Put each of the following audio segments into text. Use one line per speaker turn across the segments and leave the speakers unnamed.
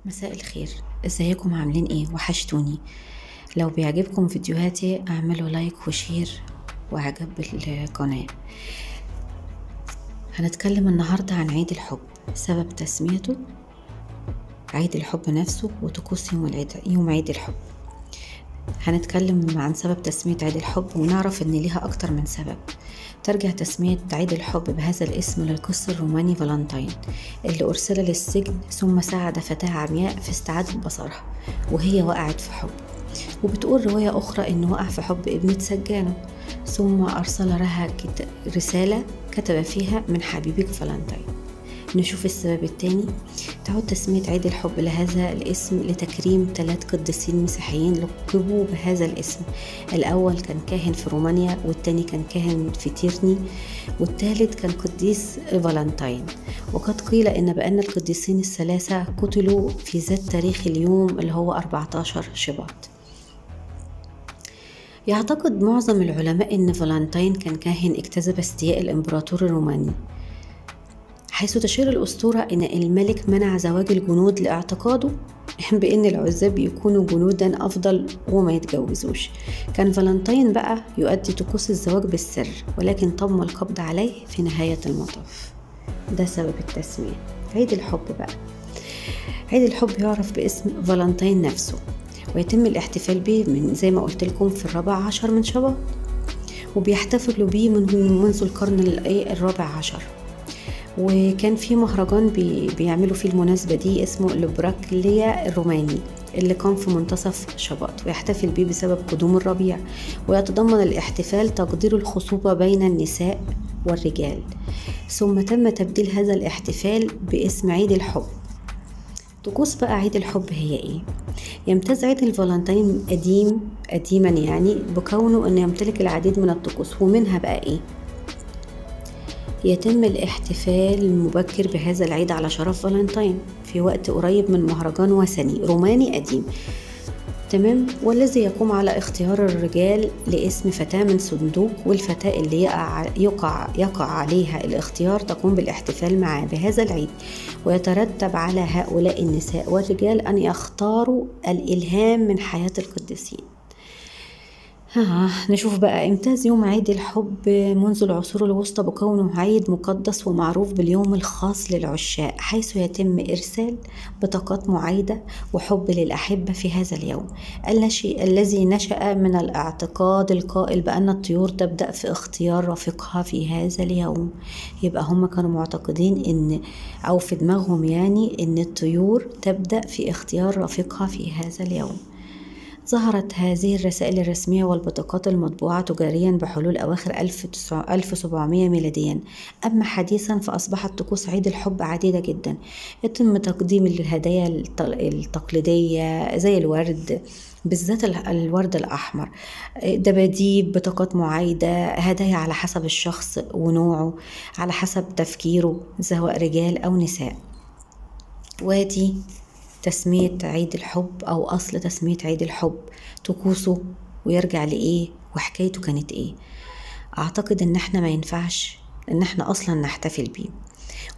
مساء الخير، ازيكم؟ عاملين ايه؟ وحشتوني. لو بيعجبكم فيديوهاتي اعملوا like و share واعجاب بالقناة. هنتكلم النهاردة عن عيد الحب، سبب تسميته عيد الحب نفسه وطقوس يوم عيد الحب. هنتكلم عن سبب تسمية عيد الحب ونعرف ان ليها اكتر من سبب. ترجع تسمية عيد الحب بهذا الاسم للقس الروماني فالنتين اللي أرسل للسجن ثم ساعد فتاة عمياء في استعادة بصرها وهي وقعت في حب. وبتقول رواية أخرى إنه وقع في حب ابنة سجانه ثم أرسل لها رسالة كتب فيها من حبيبك فالنتين. نشوف السبب الثاني. تعود تسمية عيد الحب لهذا الاسم لتكريم 3 قديسين مسيحيين لقبوا بهذا الاسم. الأول كان كاهن في رومانيا، والثاني كان كاهن في تيرني، والثالث كان قديس فالنتين. وقد قيل إن بأن القديسين الثلاثة قتلوا في ذات تاريخ اليوم اللي هو 14 شباط. يعتقد معظم العلماء إن فالنتين كان كاهن اجتذب استياء الإمبراطور الروماني، حيث تشير الأسطورة إن الملك منع زواج الجنود لاعتقاده بأن العزاب يكونوا جنودا أفضل وما يتجوزوش. كان فالنتين بقى يؤدي طقوس الزواج بالسر، ولكن تم القبض عليه في نهاية المطاف. ده سبب التسمية. عيد الحب بقى، عيد الحب يعرف باسم فالنتين نفسه، ويتم الاحتفال به من زي ما قلت لكم في 14 من شباط، وبيحتفلوا به منذ القرن 14. وكان في مهرجان بيعملوا فيه المناسبة دي اسمه لوبركاليا الروماني اللي كان في منتصف شباط، ويحتفل بيه بسبب قدوم الربيع. ويتضمن الاحتفال تقدير الخصوبة بين النساء والرجال. ثم تم تبديل هذا الاحتفال باسم عيد الحب. طقوس بقى عيد الحب هي ايه؟ يمتاز عيد الفالنتين قديما يعني بكونه انه يمتلك العديد من الطقوس، ومنها بقى ايه؟ يتم الاحتفال المبكر بهذا العيد على شرف فالنتين في وقت قريب من مهرجان وثني روماني قديم، تمام، والذي يقوم على اختيار الرجال لاسم فتاة من صندوق، والفتاة اللي يقع عليها الاختيار تقوم بالاحتفال معه بهذا العيد. ويترتب على هؤلاء النساء والرجال أن يختاروا الإلهام من حياة القديسين. نشوف بقى امتاز يوم عيد الحب منذ العصور الوسطى بكونه عيد مقدس ومعروف باليوم الخاص للعشاق، حيث يتم إرسال بطاقات معايدة وحب للأحبة في هذا اليوم الذي نشأ من الاعتقاد القائل بأن الطيور تبدأ في اختيار رفيقها في هذا اليوم. يبقى هم كانوا معتقدين إن أو في دماغهم يعني إن الطيور تبدأ في اختيار رفيقها في هذا اليوم. ظهرت هذه الرسائل الرسمية والبطاقات المطبوعة تجاريا بحلول أواخر 1700 ميلاديا. أما حديثا فأصبحت طقوس عيد الحب عديدة جدا. يتم تقديم الهدايا التقليدية زي الورد، بالذات الورد الأحمر، دباديب، بطاقات معايدة، هدايا على حسب الشخص ونوعه، على حسب تفكيره سواء رجال أو نساء. وادي تسمية عيد الحب أو أصل تسمية عيد الحب، طقوسه ويرجع لإيه وحكايته كانت إيه. أعتقد إن إحنا ما ينفعش إن إحنا أصلا نحتفل بيه،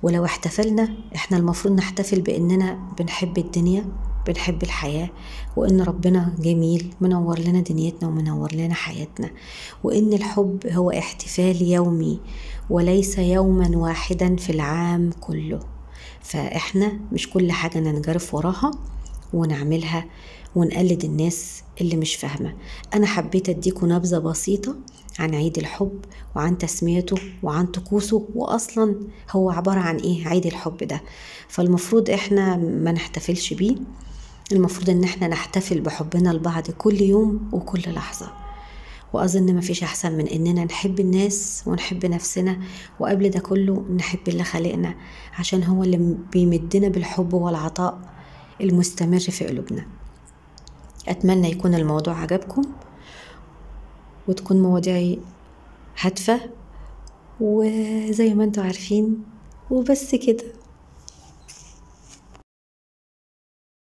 ولو احتفلنا إحنا المفروض نحتفل بإننا بنحب الدنيا، بنحب الحياة، وإن ربنا جميل منور لنا دنيتنا ومنور لنا حياتنا، وإن الحب هو احتفال يومي وليس يوما واحدا في العام كله. فإحنا مش كل حاجة ننجرف وراها ونعملها ونقلد الناس اللي مش فاهمة. أنا حبيت أديكم نبذة بسيطة عن عيد الحب وعن تسميته وعن طقوسه، وأصلا هو عبارة عن إيه عيد الحب ده. فالمفروض إحنا ما نحتفلش بيه، المفروض إن إحنا نحتفل بحبنا لبعض كل يوم وكل لحظة. وأظن مفيش أحسن من إننا نحب الناس ونحب نفسنا، وقبل ده كله نحب اللي خلقنا، عشان هو اللي بيمدنا بالحب والعطاء المستمر في قلوبنا. أتمنى يكون الموضوع عجبكم وتكون مواضيعي هادفة وزي ما انتوا عارفين. وبس كده.